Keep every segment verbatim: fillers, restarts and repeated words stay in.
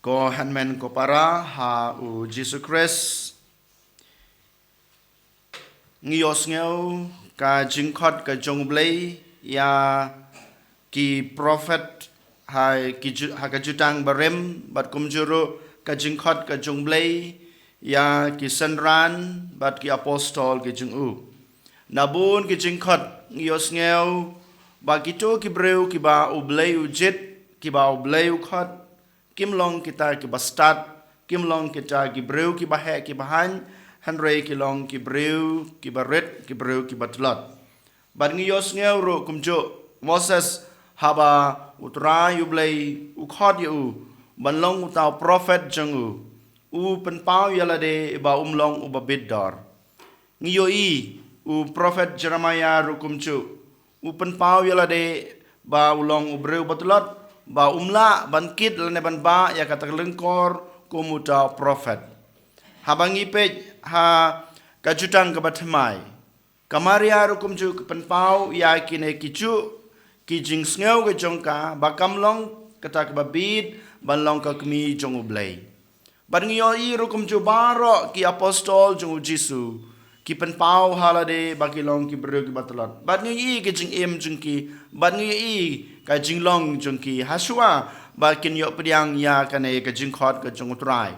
Ko hynmen ko para ha u Jisu Khrist, ngi ïohsngew ka jingkhot ka jong U Blei ïa ki prophet ha ki ju-, ha ka Jutang Barim, bad kumjuh ruh ka jingkhot ka jong U Blei ïa ki synran bad ki apostol ki jong u. Na bun ki jingkhot ngi ïohsngew ba kito ki briew kiba U Blei u jied, kiba U Blei u khot, kim long kita kiba stad, kim long kita ki briew kiba heh kiba haiñ, hynrei ki long ki briew kiba rit, ki briew kiba tlot. Bad ngi ïohsngew ruh kumjuh Moses, haba U Trai U Blei u khot ïa u ban long uta u prophet jong u, u pynpaw ïa lade ba um long uba bit dor. Ngi ïohi u prophet Jeremiah ruh kumjuh, u pynpaw ïa lade ba u long u briew ba tlot, ba um lah ban kit lane ban bah ïa kata ka lyngkor kum uta u prophet. Haba ngi peit ha ka Jutang kaba thymmai, ka Maria ruh kumjuh ka pynpaw ïa kine ki juh ki jingsngew ka jong ka ba kam long kata kaba bit ban long ka kmie jong U Blei. Bad ngi ïohi ruh kumjuh baroh ki apostol jong U Jisu ki pynpaw ha lade ba ki long ki briew kiba tlot. Bad ngi ïohi ka jingim jong ki, bad ngi ïohi ka jinglong jong ki, hashwa ba kin ïoh pdiang ïa kane ka jingkhot ka jong U Trai.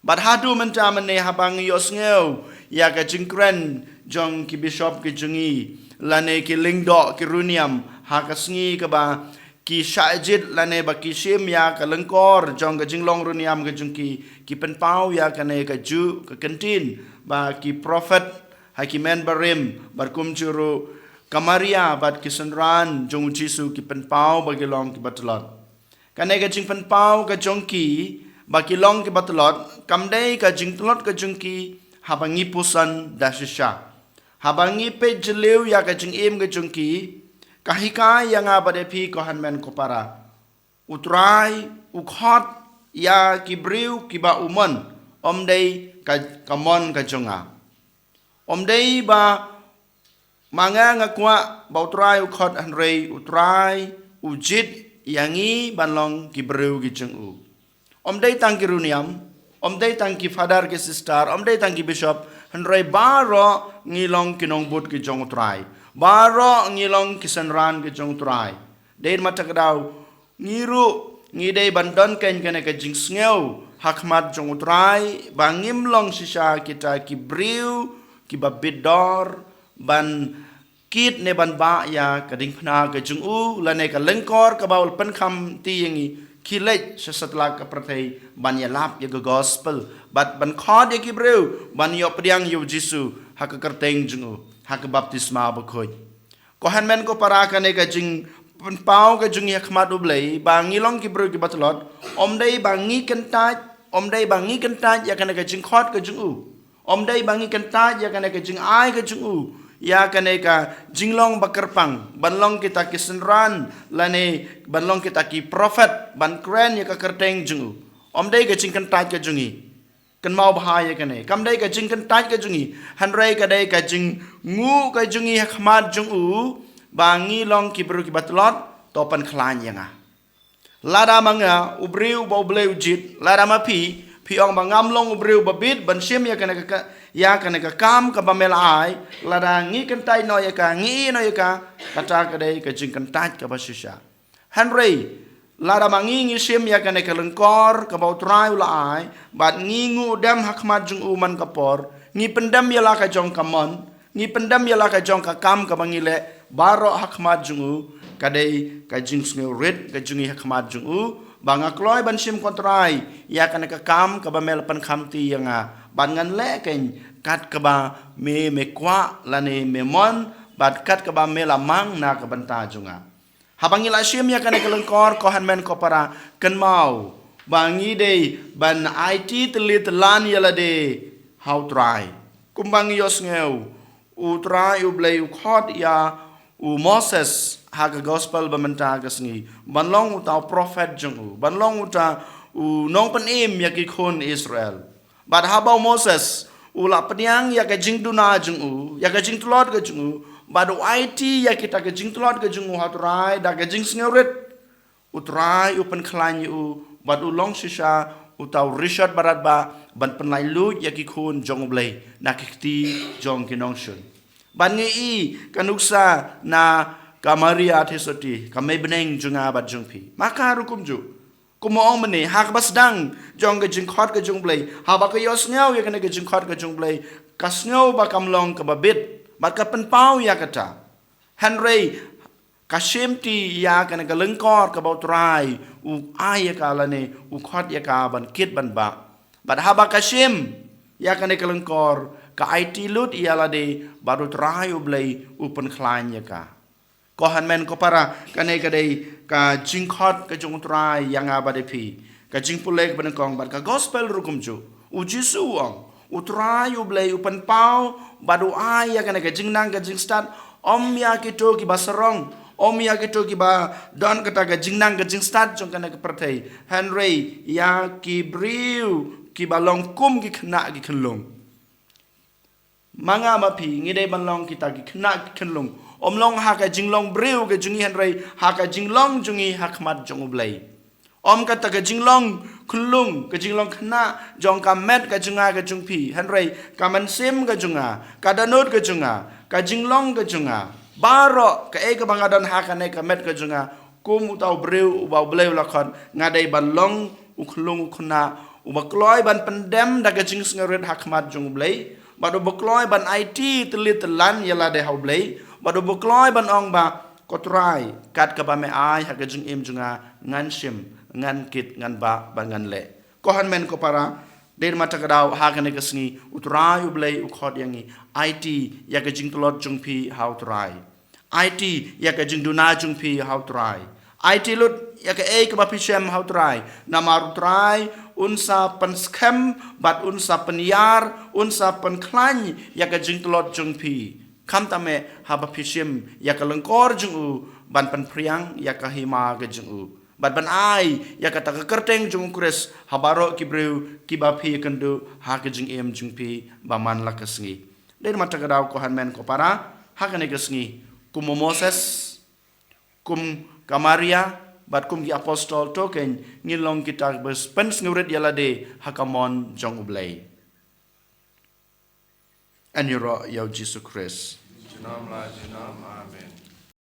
Bad haduh mynta mynne haba ngi ïohsngew ïa ka jingkren jong ki bishop ki jong ngi, lane ki lyngdoh ki riewniam, ha ka sngi kaba ki shah jied lane ba ki shim ïa ka lyngkor jong ka jinglong riewniam ka jong ki, ki pynpaw ïa kane ka juh ka kyntien ba ki prophet ha ki men barim, bad kumjuh ruh ka Maria bad ki synran jong U Jisu ki pynpaw ba ki long kiba tlot. Kane ka jingpynpaw ka jong ki ba ki long kiba tlot, kam dei ka jingtlot ka jong ki haba ngi puson da shisha. Haba ngi peit jylliew ïa ka jingim ka jong ki, ka hikai ïa nga bad ïa phi ko hynmen ko para. U Trai u khot ïa ki briew kiba u mon, ym dei ka, ka mon ka jong nga. Ym dei ba ma nga nga kwah ba U Trai u khot, hynrei U Trai u jied ïa ngi ban long ki briew ki jong u. Ym dei tang ki riewniam, ym dei tang ki father ki sister, ym dei tang ki bishop, hynrei baroh ngi long ki nongbud ki jong U Trai. Baroh ngi long ki synran ki jong U Trai. Dei ma ta ka daw ngi ruh ngi dei ban don kane ka jingsngew ha khmat jong U Trai ba ngim long shisha kita ki briew kiba bit dor ban kit ne ban bah ïa ka diengphna ka jong u, lane ka lyngkor kaba u la pynkham ti ïa ngi, khie leit sha satlak ka pyrthei ban ïalap ïa ka gospel, bad ban khot ïa ki briew ban ïoh pdiang ïa U Jisu ha ka kyrteng jong u, ha ka baptisma bakhuid. Ko hynmen ko para, kane ka jingpynpaw ka jong ngi ha khmat U Blei ba ngi long ki briew kiba tlot, ym dei ba ngi kyntait, ym dei ba ngi kyntait ïa kane ka jingkhot ka jong u. Ym dei ba ngi kyntait ïa kane ka jingai ka jong u, ïa kane ka jinglong ba kyrpang ban long kita ki synran, lane ban long kita ki prophet ban kren ïa ka kyrteng jong u. Ym dei ka jingkyntait ka jong ngi. Kynmaw bha ïa kane, kam dei ka jingkyntait ka jong ngi, hynrei ka dei ka jingnguh ka jong ngi ha khmat jong u ba ngi long ki briew kiba tlot, to pynkhlaiñ ïa nga. Lada ma nga u briew ba U Blei u jied, lada ma phi, phi ong ba ngam long u briew ba bit ban shim ïa kane ka, ïa kane ka kam kaba me la ai, lada ngi kyntait noh ïa ka, ngi ïeh noh ïa ka, kata ka dei ka jingkyntait kaba shisha. Hynrei lada ma ngi ngi shim ïa kane ka lyngkor kaba U Trai u la ai, bad ngi nguh dem ha khmat jong u man ka por, ngi pyndem ïa la ka jong ka mon, ngi pyndem ïa la ka jong ka kam kaba ngi leh baroh ha khmat jong u, ka dei ka jingsngewrit ka jong ngi ha khmat jong u ba nga kloi ban shim, ko Trai, ïa kane ka kam kaba me la pynkham ti ïa nga, bad ngan leh keiñ kat kaba me, me kwah lane me mon, bad kat kaba me la mang na ka bynta jong nga. Haba ngi la shim ïa kane ka lyngkor, ko hynmen ko para, kynmaw ba ngi dei ban aiti tylli tyllan ïa lade ha U Trai. Kumba ngi ïohsngew, U Trai U Blei u khot ïa u Moses ha ka gospel ba mynta ka sngi ban long uta u prophet jong u, ban long uta u nongpynim ïa ki khun Israel. Bad haba u Moses u la pdiang ïa ka jingduna jong u, ïa ka jingtlot ka jong u, bad u aiti ïa kita ka jingtlot ka jong u ha U Trai da ka jingsngewrit, U Trai u pynkhlaiñ ïa u bad u long shisha uta u rishot barat ba ban pynlait luid ïa ki khun jong U Blei na ki kti jong ki nongshun. Ban ngi i ka nuksa na ka Maria Theisotti, ka mei bneng jong nga bad jong phi. Ma ka ruh kumjuh. Kumba ong mynne, ha kaba sdang jong ka jingkhot ka jong U Blei, haba ka ïohsngew ïa kane ka jingkhot ka jong U Blei, ka sngew ba kam long kaba bit bad ka pynpaw ïa kata. Hynrei ka shimti ïa kane ka lyngkor kaba U Trai u ai ïa ka lane u khot ïa ka ban kit ban bah. Bad haba ka shim ïa kane ka lyngkor, ka aiti lut ïa lade bad U Trai U Blei u pynkhlaiñ ïa ka. Ko hynmen ko para, kane ka dei ka jingkhot ka jong U Trai ïa nga bad ïa phi. Ka jingpule kaba nyngkong bad ka gospel ruh kumjuh. U Jisu u ong, U Trai U Blei u pynpaw bad u ai ïa kane ka jingnang ka jingstad, ym ïa kito kiba sarong, ym ïa kito kiba don kata ka jingnang ka jingstad jong kane ka pyrthei, hynrei ïa ki briew kiba long kum ki khynnah ki khunlung. Ma nga ma phi ngi dei ban long kita ki khynnah ki khunlung. Ym long ha ka jinglong briew ka jong ngi, hynrei ha ka jinglong jong ngi ha khmat jong U Blei. Ym kata ka jinglong khunlung, ka jinglong khynnah jong ka met ka jong nga ka jong phi, hynrei ka mynsiem ka jong nga, ka dohnud ka jong nga, ka jinglong ka jong nga, baroh kaei kaba nga don ha kane ka met ka jong nga, kum uta u briew uba U Blei u la khot, nga dei ban long u khunlung u khynnah uba kloi ban pyndem da ka jingsngewrit ha khmat jong U Blei, bad uba kloi ban aiti tylli tyllan ïa lade ha U Blei, bad uba kloi ban ong ba, Ko Trai, kat kaba me ai ha ka jingim jong nga, ngan shim, ngan kit, ngan bah bad ngan leh. Ko hynmen ko para, dei namar kata ka daw ha kane ka sngi U Trai U Blei u khot ïa ngi, aiti ïa ka jingtlot jong phi ha U Trai. Aiti ïa ka jingduna jong phi ha U Trai. Aiti lut ïa kaei kaba phi shem ha U Trai. Namar U Trai un sa pynskhem bad un sa pynïar, un sa pynkhlaiñ ïa ka jingtlot jong phi. Khamtam eh haba phi shim ïa ka lyngkor jong u ban pynphriang ïa ka hima ka jong u, bad ban ai ïa kata ka kyrteng jong U Khrist ha baroh ki briew kiba phi ïakynduh ha ka jingim jong phi ba man la ka sngi. Dei namar kata ka daw ko hynmen ko para, ha kane ka sngi, kum u Moses, kum ka Maria, bad kum ki apostol, to kein ngin long kita ba pynsngewrit ïa lade ha ka mon jong U Blei. Yn ïaroh ïa U Jisu Khrist. Junom la junom. Amen.